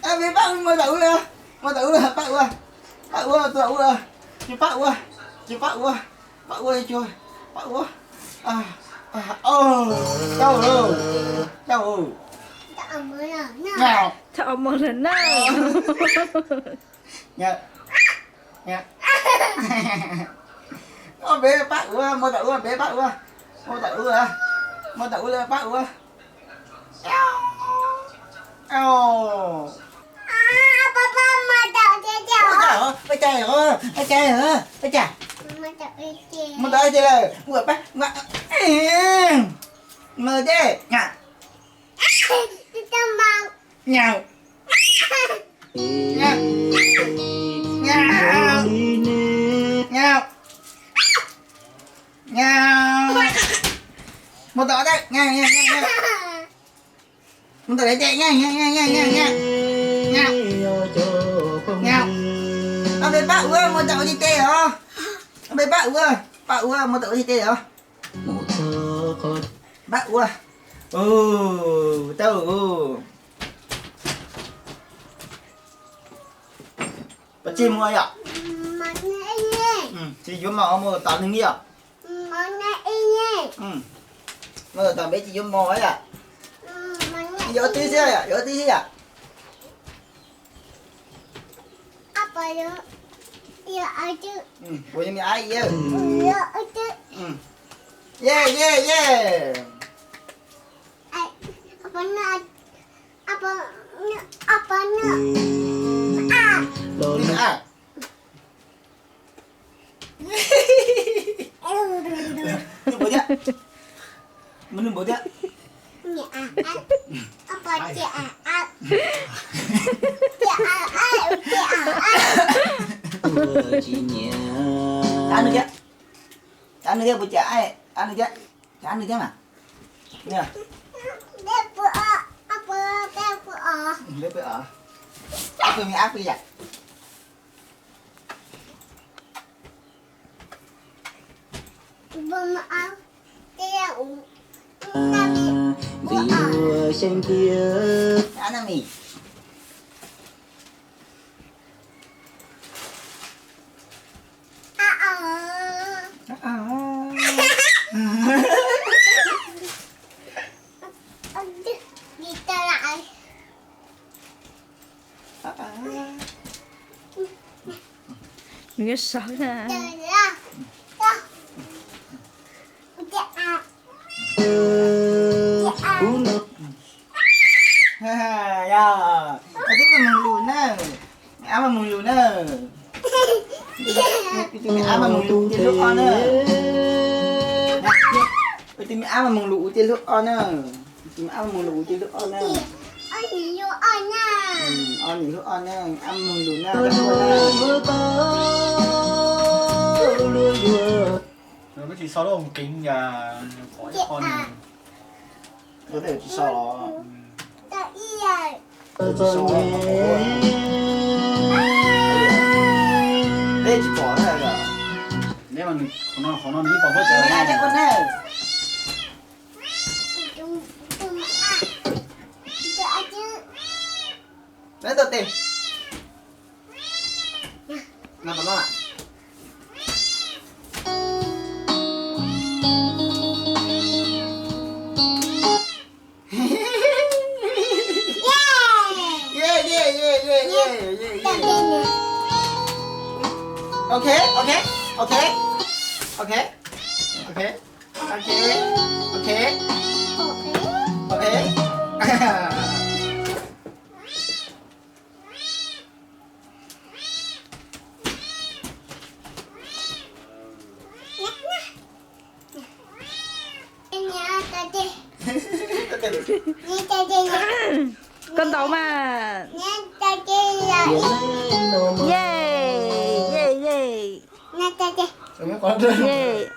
Peb pab ua, muab tom ub, muab tom ub, pab ua, pab ua, tom ub, pab ua, pab ua, pab ua, pab ua. Tau, tau. Tau mos lawm na. Peb pab ua, muab tom ub, peb pab ua, muab tom ub, muab tom ub, pab ua. Ua cas, ua cas, ua cas, ua cas, muab tom ub ces lawm, ua pab, ua, mus dej, nyaum, nyaum, nyaum, nyaum, nyaum, muab tom ub, nyaum, nyaum, nyaum, nyaum, muab tom ub ces, nyaum, nyaum, nyaum, nyaum, nyaum, nyaum. Ob peb pab ua, muab tom ub ces os. Ob peb pab ua, pab ua, muab tom ub ces os. Pab ua. Tau. Pab tsis muaj yom? Tsis yuav mov, mus tom neeg yom? Mus tom peb tsis yuav mov yom? Yuav twb xwb yom, yuav twb xwb yom? Kuv yuav me ab yawg. Ye, ye, ye. Nws npaum thiab. Nws npaum thiab. Tab nws thiab. Tab nws thiab, puas cem, tab nws thiab. Tab nws thiab mas. Peb pw os. Peb pw me ab pw yom. Nws yuav sawv na. Yog, twb mas moog lus na. Me ab mas moog lus na. Tus me ab mas moog lus tiag lub ob na. Tus me ab mas moog lus tiag lub ob na. Tus me ab mas moog lus tiag lub ob na. Ob niam lub ob na, ab moog lus na. Tsis so lub keev, pom ib qho na. Tsis so los? Tsis so, peb tsis pom na. Neb mas qhov no, qhov no nws ib pom huab cawv na. Neb tau tes. No tom no. Ye, ye, ye, ye, ye, ye, ye. Ok, ok, ok. Ok, ok, ok, ok, ok. Koj ntaus mas. Ye, ye, ye. Ye.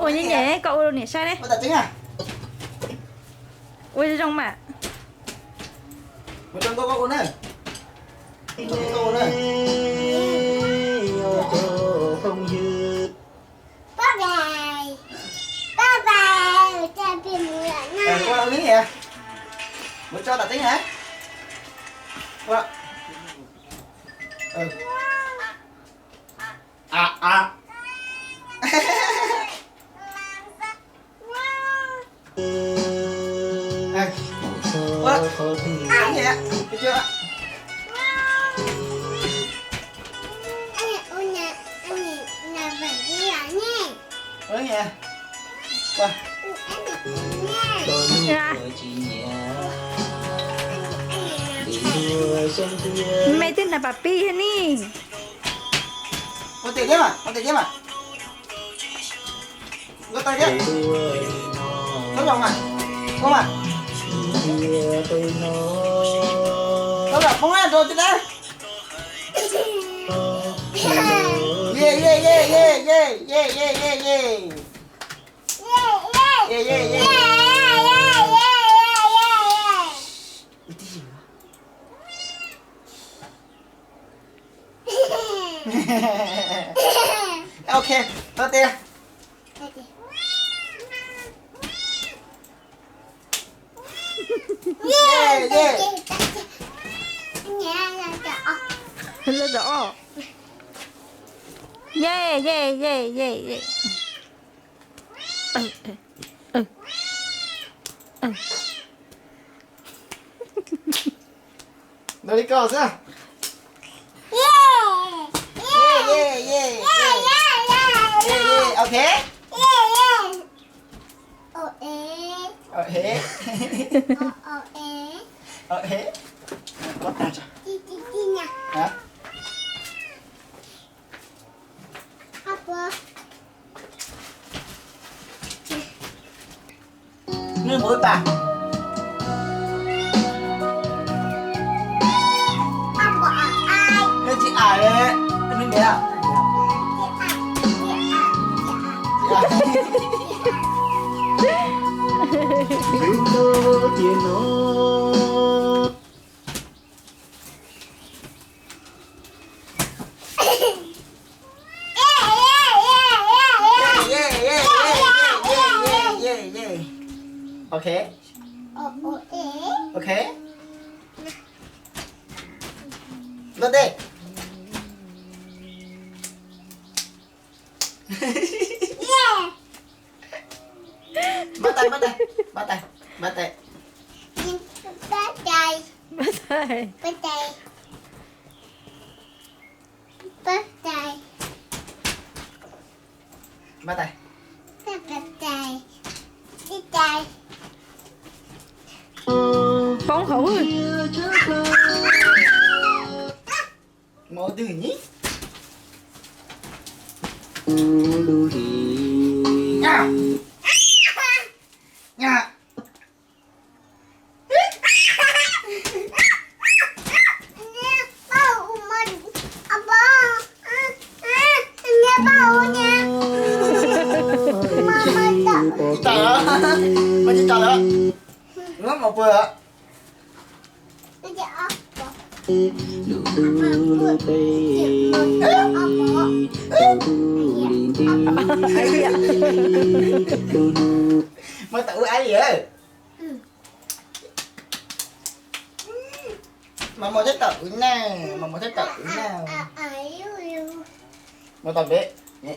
Ua nyiam nyiam koj ua niam saib ne. Ua zoo zoo mas. Mus tso tam teb na. Me twb hnav pas pis ni. Ua tiag thiab mas, ua tiag thiab mas. Nkauj tawg thiab. Txhob zoo mas. Poob mas. Txhob zoo, poob rau tsis dab. Ye ye ye ye ye ye ye ye ye. Ye ye ye. Ok, tau tias. Ye ye. Lawv rov os. Ye ye ye ye ye. Nrog li ko xwb. Ye ye ye ye ye. Ok. Ok. Ok. Nws mus ib pas. Nws tsis am li, nws niam. Ok. Ok. Luaj tej. Npaj tais, npaj tais, npaj tais, npaj tais. Npaj tais. Npaj tais. Npaj tais. Npaj tais. Npaj tais. Npaj tais. Poob hauv. Mus ua twg ni? Tsis tau lawm, mas tsis tau lawm. Muab mos puag lawm. Mas tau ua ai li. Mas mus thiab tawm wb na, mas mus thiab tawm wb na. Mus tau npeb,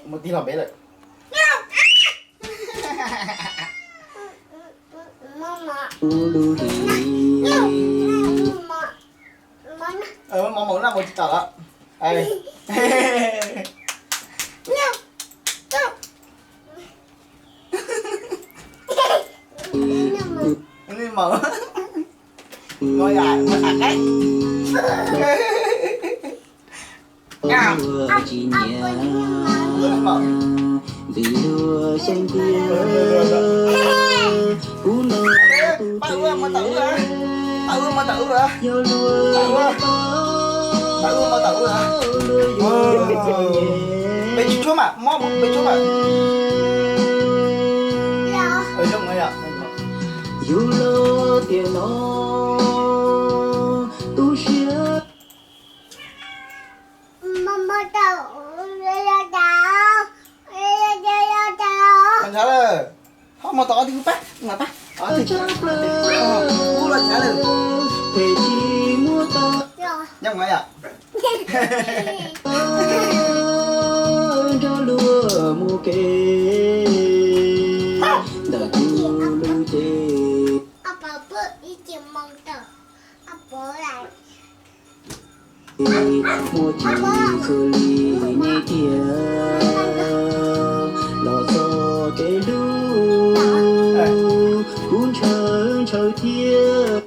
mus tig los npeb lawm. Mos maum na, mus tsis tawm lawm. Maum, maum, maum qaib. Paj ua, mus tawm ua, paj ua, mus tawm ua, paj ua, paj ua, mus tawm ua. Peb tsuag tsuag mas, mob peb tsuag mas. Tiam no tu siab. Ntshav lawm. Ho mus tom qhov twg pab, mus pab. Qhov twg? Ub, los ntshav lawm. Phem tsis muab tau. Nyob mus yom. Nrog luag mus kev ntawm tus lub cev. Muaj tsis txhua li nej tiag, los txog kev hlub kuv ntshaw ntshaw thiab.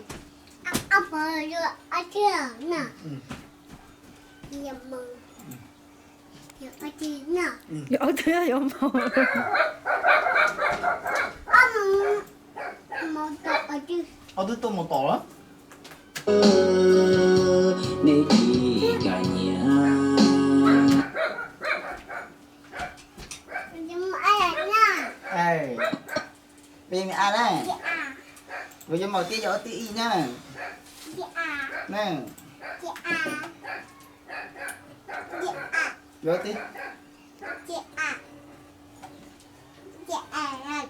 Yuav ob tug yuav maus. Ob tug tuaj mus tom lawm. Nej tsis kam nyiam. Peb yuav me ab na. Kuv yuav maus tib yog ob tug ib na. Na. Yuav tib.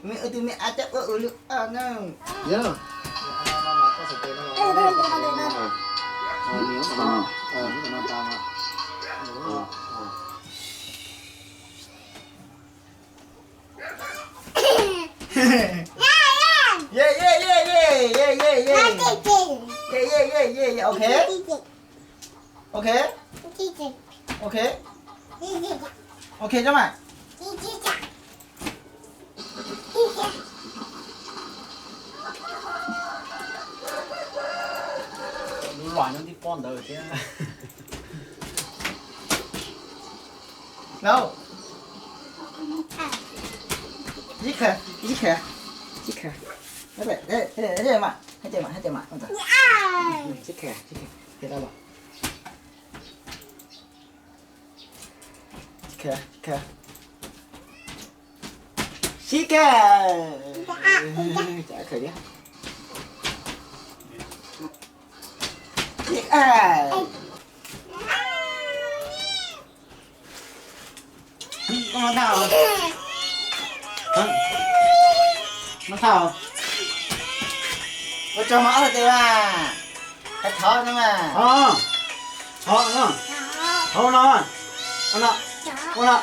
Me tus me ab cab ua ua lub ab na. Yog. Ye ye ye ye ye ye ye. Ye ye ye ye, ok. Ok. Ok. Ok, cov mas. Lub luam nyob tib pob ntawd thiab. No. Ib khawm, ib khawm, ib khawm. Ib khawm, ib khawm. Sib kawg. Sib kawg. Koj no tau. No tau. Ua tsaug mas ob tug tes mas. Hais thov no mas. Thov no. Thov no. Ua no. Ua no.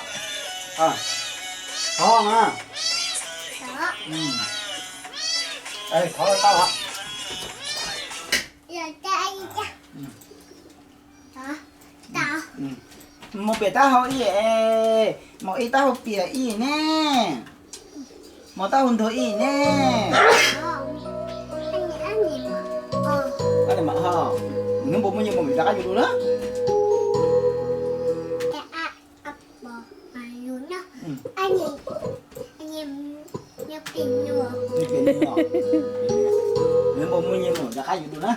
Thov no. Thov tau. Mus piam taub hau ib, mus ib taub hau piam ib ne. Mus taub hau ntuag ib ne. Hnub npau muaj nyiaj mus rov qab yus lus na. Hnub npau muaj nyiaj mus rov qab yus lus na.